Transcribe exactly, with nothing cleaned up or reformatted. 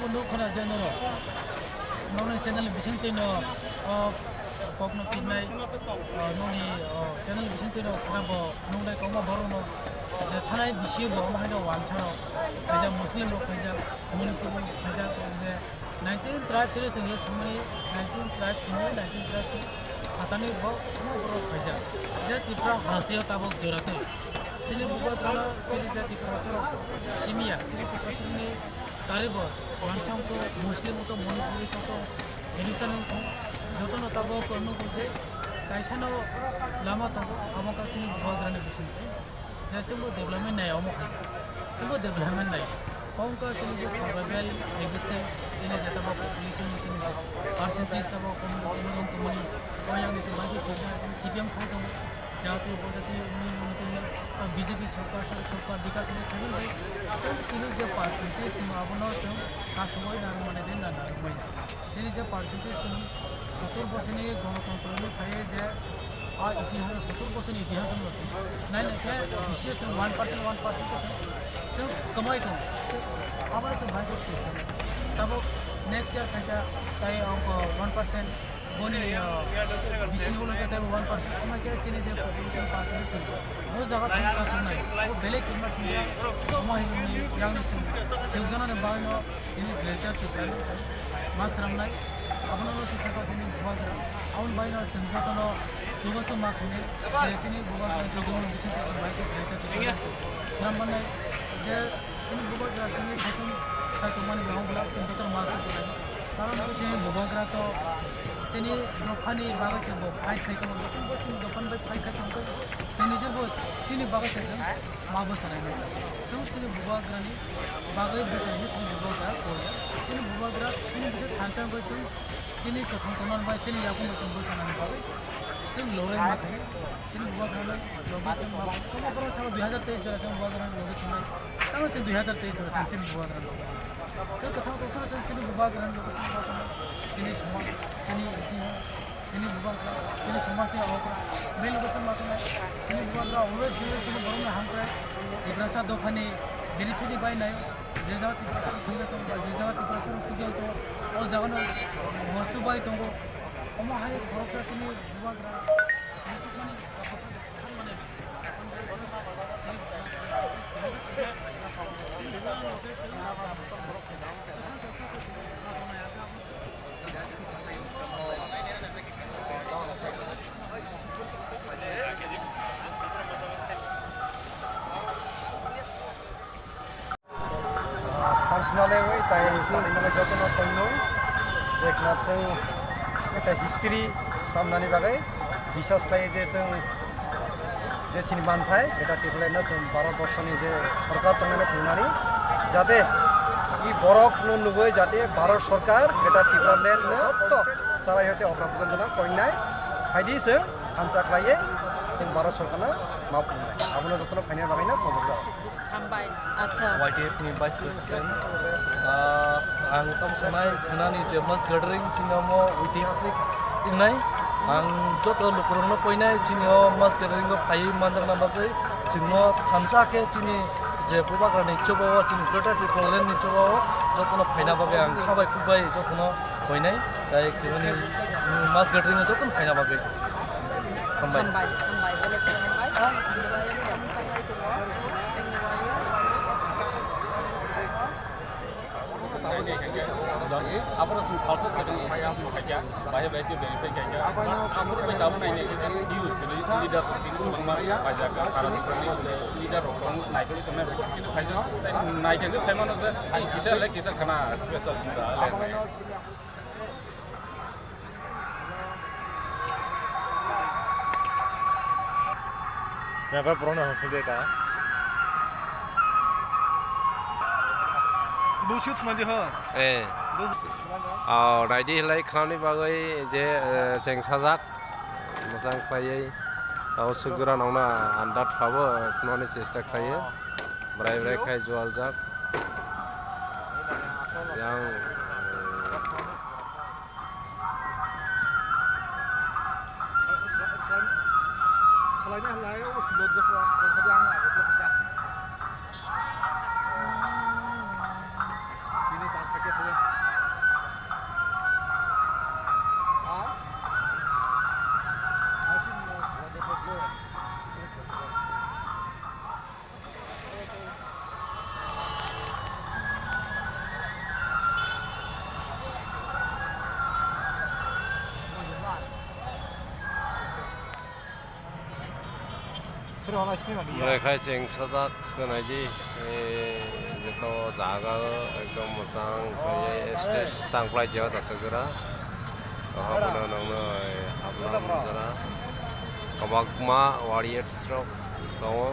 Nuk khna je norok, nokni channel ni bising twi no, o, kokno pirnai, o, nokni, o, channel ni bising twi no khna bo nuknai kwbangma borok no je thanai bisi bo omo hai no wansa rok khaijak, Muslim rok khaijak, Manipur rok khaijak, je nineteen tribes ni chwng je samani nineteen tribes hinwi nineteen tribes ni phatani bo omo borok khaijak. Je Tripura hasteo tabok jora twi chini bubagrano chini jati Tiprasa rok simiya, chini Tiprasa ni Karibo, Wansong to, Muslim to, Manipuri to, Hindustani to, jotono tabok nugo je kaisano lama tongo, abo kaisani bubagrani bisingtwi. Je chwngbo development nai omo hai. Chwngbo development nai. Kongka chini je survival existence, chini je tabok population, chini je percentage tabok kono kono rong tongmani, oyang ni chwng bai khe C P M khai tongo. Jati upajati wngwi wngwi tongwi, o B J P sorkar, sari sorkar, bikas wngwi thangwi bai, chwng chini je percentage simo abono chwng kasugwi narwkmani de na narwkmani. Chini je percentage chwng sotor bosorni gonotontro wngwi phaiwi je, a itihas, sotor bosorni itihas wngwi chwng nai nai khe bisi chwng one percent, one percent chwng kwmai tongo. Abono chwng bai khe tamo next year khaikha tai ang one percent. Boni, ah, bising ulo khe tei one percent, omo khe chini je population percent chini. O jaga thang kasuk nai. O belai khe ma chini. Omo hai ni yang ni chini. Thik jana ni bagwi no ini greater Tipraland ma srang nai. Abono no kisa ka chini bubagra. Aboni bagwi no chini joto no chubachu ma khini. Je chini bubagra chini joto no bising khe bai khe greater Tipraland srang man nai. Je Chini bubagra chini satung, satung mani bagwi bwlak chini joto ma suk nai. Karon khe chini bubagra to chini dophani bagwi se bo fight khai tongo. Bo chini dophani bai fight khai tongo. Chini je bo chini bagwi se chwng ma bwsa nai nai. Chwng chini bubagrani bagwi bwsa nai chini bubagra koi. Chini bubagra chini bwsa thansa bai chwng chini kwthang tongmani bai chini yakung bai chwng bwsa nai bagwi chwng lorai ma khai. Chini bubagrano logi chwng ma, kwbangma borok sabo dui hazar teis jora chwng bubagrano logi chwngnai. Tamo chwng dui hazar teis jora chwng chini bubagrano logi. Tei kwthang tongthoro chwng chini bubagrano logi chwng ma tongmani. Chini somaj, chini itihas, chini bubagra, chini somajni okra, bini logi chwng ma tongnai. Chini bubagra always bini chini borokni hamkrai, Tiprasa dophani benefit ni bai nai. Je jaga Tiprasa thangwi tongba, je jaga Tiprasa rok chubai tongo, o jagano bo chubai tongo. Omo hai khoroksa chini bubagra. Personally wngwi tai nini bagwi jotono tongmung je khna chwng ekta history samnani bagwi bisas khlai je chwng je chini manthai Greater Tipraland no chwng Bharat borso ni je sorkar tongnani phungnani jate i borok no nugwi jate Bharat sorkar Greater Tipraland no jotto charai hoite okra pujantona koinai phaidi chwng thansa khlaiwi chwng Bharat sorkar no ma phungnai abono jotono phaina bagwi no tongthokjak. Hambai. Acha. Y T F ni Vice President. Ah, ang tamo sanai khwnani je mass gathering chini omo oitihasik wngnai. Ang joto lukurokno koinai chini o mass gathering o phaiwi manjakna bagwi chwngno thansa khe chini je bubagrani chobao chini Greater Tipraland ni chobao jotono phaina bagwi ang khabai khukbai jotono koinai. Tai khwnani, mm, mass gathering o jotono phaina bagwi. Hambai. Hambai, hambai, belai khe hambai. Aboro chwng salsa second position khaikha, bahai bahai khe verify khaikha. Aboro bai tabuk nainai khe news leader rok tini kwbangma paijak, sara leader rok naikhe tongnai rok khe khaijak. Naikhe saimano je kisa le kisa khana special jora le. Napa borokno hong song de ta. Bluetooth mandi ho. Eh. Bluetooth. Oh, raidi hilai khlaimani bagwi je, eh, cheng sajak. Mochang khlaiwi. Tao sugura nongna andat phabo, khwnani chesta khlaiwi. Brai brai khai jual jak. Yang, eh, Salaini halai o sulok jokla, kadi ang agotla kaya. Bini bangsa khe thaya. Mwnai khai chwng sajak khwnai di, eh, joto jaga o ekdom mwchang khai stage tang phlai jio dasajora. Oha bono nangno, eh, habna jora. Kwbangma warriors rok tongo.